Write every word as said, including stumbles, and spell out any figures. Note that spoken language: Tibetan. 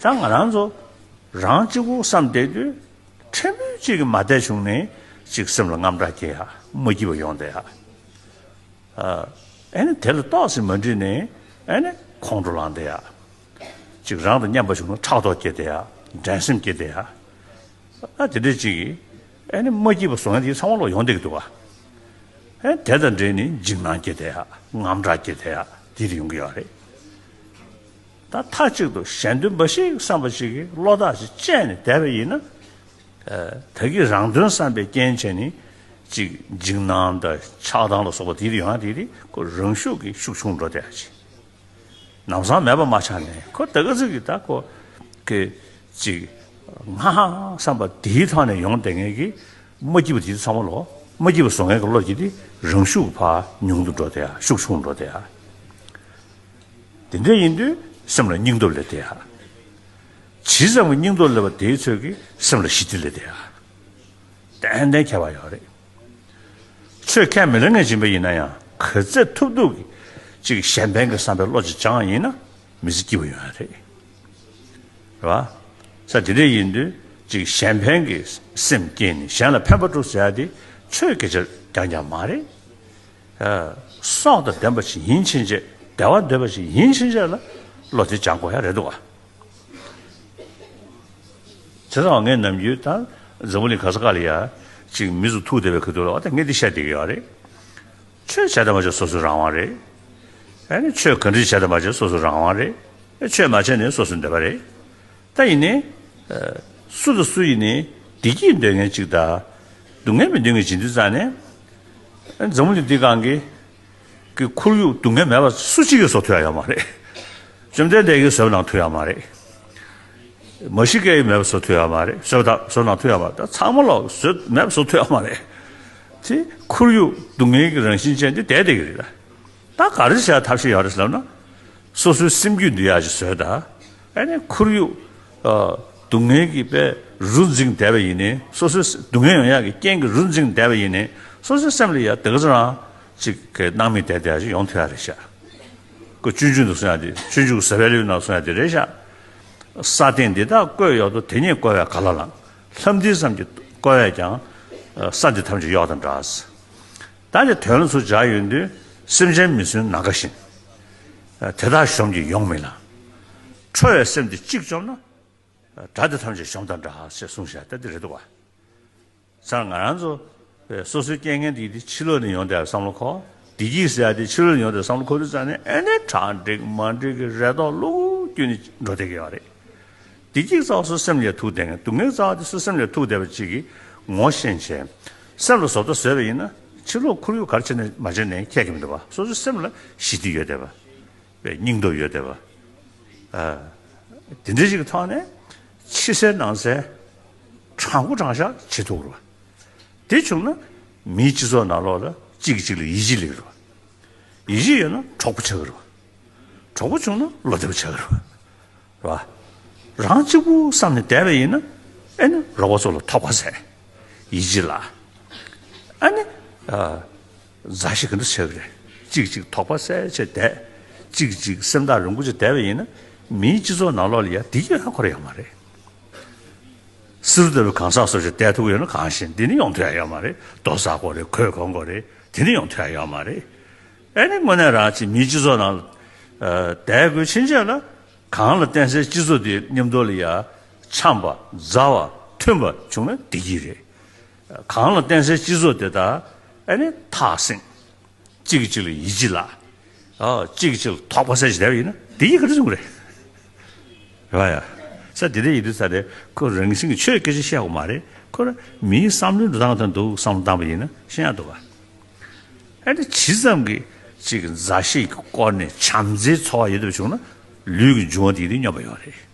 ད་ང་རང་ཚོ་རང་གཅིག་པུ་བསམ་བསྡད་དུས་ཕྲན་བུ་གཅིག་གིས་མ་བསྡད་བྱུང་ནས་གཅིག་སེམས་ལ་དངངས་སྐྲག་སྐྱེ་ཡ། མ་སྐྱིད་པ་ཡོང་བསྡད་ཡ། ཨ་ནི་དེ་ལ་ཏོག་ཙམ་མ་འགྲིག་ནས་ཨ་ནི་ཁོང་ཁྲོ་ལངས་བསྡད་ཡ། གཅིག་རང་དང་མཉམ་པ་བྱུང་ན་ཕྲག་དོག་སྐྱེ་བསྡད་ཡ། འགྲན་སེམས་སྐྱེ་བསྡད་ཡ། ཨ་དེ་འདྲ་གཅིག་གིས་ཨ་ནི་མ་སྐྱིད་པ་བཟོ་མཁན་དེ་ཚང་མ་ལོག་ཡོང་བསྡད་ཀྱི་འདུག་ག་ཨ་ནི་དེ་དང་འབྲེལ་ནས་འཇིགས་སྣང་སྐྱེ་བསྡད་ཡ། དངངས་སྐྲག་སྐྱེ་བསྡད་ཡ། དེ་འདྲ་ཡོང་གི་ཡོད་རེད། ད་མཐའ་གཅིག་ཏུ་གཞན་དོན་འབའ་ཞིག་བསམ་པ་ཞིག་གིས་བློ་ཐག་ཅིག་བཅད་ནས་བསྡད་པ་ཡིན་ན། ད་གིན་རང་དོན་བསམ་པའི་རྐྱེན་བྱས་ནས་ཅིག་འཇིགས་སྣང་དང་ཆགས་སྡང་ལ་སོགས་པ་དེ་ཡོང་ཡ་དེ་དེ་ཁོ་རང་ཤུགས་ཀྱིས་ཤུགས་ཆུང་འགྲོ་བསྡད་ཡ་ཅིག་ལམ་སང་མེད་པ་མ་ཆགས་ནས་ཁོ་ད་ག་ཚོད་ཀྱིས་ད་ཁོ་གི་ཅིག་ང་བསམ་པ་དེའི་ཐོག་ནས་ཡོང་བསྡད་མཁན་གྱི་མ་སྐྱིད་པ་དེ་ཚང་མ་ལོག་མ་སྐྱིད་པ་བཟོ་མཁན་གྱི་བློ་སྐྱེ་དེ་རང་ཤུགས་ཕར་ཉུང་དུ་འགྲོ་བསྡད་ཡ། ཤུགས་ཆུང་འགྲོ་བསྡད་ཡ། དེ་འདྲ་ཡིན་དུས་སེམས་ལ་སྙིང་སྟོབས་སླེབས་བསྡད་ཡ། ཇི་ཙམ་གྱི་སྙིང་སྟོབས་སླེབས་པ་དེའི་ཚོད་ཀྱིས་སེམས་ལ་ཞི་བདེ་སླེབས་བསྡད་ཡ། ཏན་ཏན་ཁྱད་པར་ཡོད་རེད། ཆོས་ཁས་མི་ལེན་མཁན་ཡིན་པ་ཡིན་ན་ཡང་ག་ཚད་ཐུབ་ཐུབ་ཀྱིས་ཅིག་གཞན་ཕན་གྱི་བསམ་པའི་བློ་ཅིག་སྦྱངས་ཡིན་ན་མི་ཚེ་སྐྱིད་པོ་ཡོང་ཡ་རེད། རེད་བ། ས་དེ་འདྲ་ཡིན་དུས་ཅིག་གཞན་ཕན་གྱི་སེམས་བསྐྱེད་ནས་གཞན་ལ་ཕན་པ་སྒྲུབ་ཟེར་ཡ་དེ་ཆོས་སྐད་ཆ་རྐྱང་རྐྱང་མ་རེད། ཨ། སྲོག་དང་ལྡན་པ་ཞིག་ཡིན་ཕྱིན་ཆད། བདེ་བ་འདོད་པ་ཞིག་ཡིན་ཕྱིན་ཆད་ལ་བློ་དེ་སྦྱང་དགོས་ཡ་རེད་འདུག་བ། བྱས་ཙང་ངས་ནམ་རྒྱུན་ད་འཛམ་བུ་གླིང་ག་ས་ག་ལ་ཡ་ཅིག་མི་ཚོ་ཐུག་བསྡད་པའི་ཁ་ཐུག་ལ་འོ་ད་ངས་འདི་བཤད་བསྡད་ཀྱི་ཡོད་རེད། ཆོས་བྱས་དང་མ་བྱས་སོ་སོའི་རང་དབང་རེད། ཨ་ནི་ཆོས་ག་འདྲ་བྱས་དང་མ་བྱས་སོ་སོའི་རང་དབང་རེད། ཆོས་མ་བྱས་ནས་སོ་སོའི་འདོད་པ་རེད། ད་ཡིན་ནའི། ཨ། སུ་དང་སུ་ཡིན་ནའི་བདེ་སྐྱིད་འདོད་མཁན་གཅིག་དང་། སྡུག་བསྔལ་མི་འདོད་མཁན་བྱེད་དུས་ཙང་ནས། ཨ། འཛམ་བུ་གླིང་འདི་སྒང་གི་གི་ཁོར་ཡུག་སྡུག་བསྔལ་མེད་པ་སུ་གཅིག་གིས་བཟོ་ཐུབ་ཡ་ཡོད་མ་རེད། བཅོམ་ལྡན་འདས་ཀྱིས་བཟོས་པ་ནང་ཐུབ་ཡ་མ་རེད། མ་ཤི་ཀ་ཡིས་མེད་པ་བཟོ་ཐུབ་ཡ་མ་རེད། བཟོས་པ་དང་བཟོས་ནང་ཐུབ་ཡ་མ་རེད། ད་ཚང་མ་ལོག་བཟོས་མེད་པ་བཟོ་ཐུབ་ཡ་མ་རེད། དེ་ཁོར་ཡུག་སྡུག་བསྔལ་གྱི་རང་བཞིན་ཅན་དེ་བསྡད་བསྡད་ཀྱི་རེད་ད། ད་ག་རེ་བྱ་ཐབས་ཤེས་ཡོད་རེད་ཟེར་ན། སོ་སོའི་སེམས་རྒྱུད་འདུལ་ཡག་ཅིག་བཟོས་དང་། ཨ་ནི་ཁོར་ཡུག་ཨ། སྡུག་བསྔལ་གྱི་དཔེ་རུ་འཛིངས་བསྡད་པ་ཡིན་ནའི་སོ་སོའི་སྡུག་བསྔལ་ཡོང་ཡག་གི་རྐྱེན་གྱིས་རུ་འཛིངས་བསྡད་པ་ཡིན་ནའི་སོ་སོའི་སེམས་ལ་ཡ་དེ་ག་ཚོད་རང་ཅིག་གི་སྣང་མེད་བསྡད་བསྡད་ཡག་ཅིག་ཡོང་ཐུབ་ཡག་རེད་ཤག་ཁོ་སྤྱོད་འཇུག་ནང་གསུངས་ཡག་དེ། སྤྱོད་འཇུག་ཟབ་པའི་ལེའུ་ནང་གསུངས་ཡག་དེ་རེད་ཤག་ས་སྟེང་འདི་དག་བཀོད་ཡོད་དོ། དེ་ཉིད་བཀོལ་བས་ག་ལ་ལང་། ལྷ་འདི་ཙམ་གྱིས་བཀོལ་བས་ཀྱང་། ས་འདི་ཐམས་ཅད་གཡོགས་དང་འདྲ། ད་དེ་དོན་ལ་ཚུར་སྦྱར་ཡོང་དུས་སེམས་ཅན་མི་སྲུན་ནམ་མཁའ་བཞིན། དེ་དག་གཞོམ་གྱིས་ཡོང་མི་ལང་། ཁྲོ་བའི་སེམས་འདི་གཅིག་བཅོམ་ན། དགྲ་དེ་ཐམས་ཅད་གཞོམ་དང་འདྲ་ཞེས་གསུངས་བཞག་ད་འདི་རེད་འདུག་བ། ཚང་ང་རང་ཚོ་སོ་སོའི་རྐྱེན་ངན་འདི་དེ་ཕྱི་ལོགས་ནས་ཡོང་བསྡད་བསམ་བློ་འཁོར། བདེ་སྐྱིད་ཟེར་ཡ་དེ་ཕྱི་ལོགས་ནས་ཡོང་བསྡད་བསམ་བློ་འཁོར་དུས་ཙང་ནས་ཨ་ནི་གྲ་སྒྲིག་མ་སྒྲིག་གི་རེ་དོགས་ལུག་རྒྱུ་ནས་འགྲོ་བསྡད་ཀྱི་ཡོད་རེད། བདེ་སྐྱིད་རྩ་བ་སོ་སེམས་ལས་ཐུག་བསྡད་མཁན། སྡུག་བསྔལ་རྩ་བ་དེ་སོ་སེམས་ལས་ཐུག་བསྡད་པ་ཅིག་གིས་ངོ་ཤེས་བྱས། སེམས་ལ་བཟོ་ལྟ་བཟོས་པ་ཡིན་ན་ཕྱི་ལོགས་ཁོར་ཡུག་ག་རེ་བྱས་ནས་མ་བྱས་ནས་ཁྱད་ཀྱི་མི་འདུག་བ། སོ་སོའི་སེམས་ལ་ཞི་བདེ་ཡོད་བསྡད་པ། པའི་སྙིང་སྟོབས་ཡོད་བསྡད་པ། ཨ། དེ་འདྲ་ཞིག་གི་ཐོག་ནས་ཕྱི་གསལ་ནང་གསལ་དྲང་པོ་དྲང་བཞག་བྱེད་ཐུབ་རེད་བ། དེ་བྱུང་ན་མིའི་སྤྱི་ཚོགས་ནང་ལོགས་ལ་གཅིག་གིས་གཅིག་ལ་ཡིད་ཆེས་སླེབས་རེད་བ། ཡིད་ཆེས་ཡོད་ན་གྲོགས་པོ་ཆགས་ཀྱི་རེད་བ། གྲོགས་པོ་བྱུང་ན་བློ་བདེ་པོ་ཆགས་ཀྱི་རེད་བ། རེད་བ། རང་གཅིག་པུ་བསམ་ནས་བསྡད་པ་ཡིན་ན་ཨེ་ནི་རོགས་པ་ཚོ་ལ་ཐོགས་པ་ཟད། ཡིད་ཆེས་ལ། ཨ་ནི། ཨ། མཛའ་བཤེས་ག་འདྲ་བྱེད་ཀྱི་རེད། གཅིག་གཅིག་དོགས་པ་སེལ་བྱས་བསྡད། གཅིག་གཅིག་སེམས་ཐག་རིང་པོ་བྱས་བསྡད་པ་ཡིན་ན། མིའི་སྤྱི་ཚོགས་ནང་ལོགས་ལ་ཡ་བདེ་སྐྱིད་ཡང་འཁོར་ཡོད་མ་རེད། བསེ་རུ་ལྟ་བུའི་གང་ཟག་སོ་སོ་བསྡད་ཐུབ་ཀྱི་ཡོད་ན་གང་ཞིག་འདི་ནི་ཡོང་ཐུབ་ཡ་ཡོད་མ་རེད། རྡོ་ཟ་དགོས་རེད། གོས་གོན་དགོས་རེད། དེ་ནི་ཡོང་ཐུབ་ཡ་ཡོད་མ་རེད། ཨ་ནི་དངོས་གནས་རང་གཅིག་མིའི་སྤྱི་ཚོགས་ནང་ལ། ཨ། བསྡད་དགོས་ཕྱིན་ཆད་ལ། གང་ལ་བརྟེན་སའི་སྤྱི་ཚོགས་དེ་མཉམ་དུ་ལ་ཡ་འཆམ་པ་མཛའ་བ་མཐུན་པ་བྱུང་ན་བདེ་སྐྱིད་རེད། གང་ལ་བརྟེན་སའི་སྤྱི་ཚོགས་དེ་དག་ཨ་ནི་ཐག་སྲིང་། གཅིག་གིས་གཅིག་ལ་ཡིད་ཆེས་ལ། ཨ། གཅིག་གིས་གཅིག་ལ་དོགས་པ་སེལ་བྱས་བསྡད་པ་ཡིན་ན་བདེ་སྐྱིད་ག་རེ་བྱུང་གི་རེད། རེད་བ་ཡ། ས་དེ་འདྲ་ཡིན་དུས་ས་དེ་ཁོ་རང་བཞིན་གྱི་ཆོས་སྐད་ཆ་བཤད་དགོས་མ་རེད། ཁོ་རང་མིའི་བསམ་བློའི་འགྲོ་སྟངས་དང་འདུག་བསམ་བློ་བཏང་པ་ཡིན་ན་ཤེས་ཡག་འདུག་བ། ཨ་ནི་ཇི་ཙམ་གྱིས་གཅིག་མཛའ་བཤེས་ཀྱི་སྐོར་ནས་བྱམས་བརྩེའི་ཚོར་བ་ཡོད་ཐབས་བྱུང་ན་ལུས་ཀྱི་འབྱུང་བ་དེ་དེ་སྙོམས་པ་ཡོད་རེད།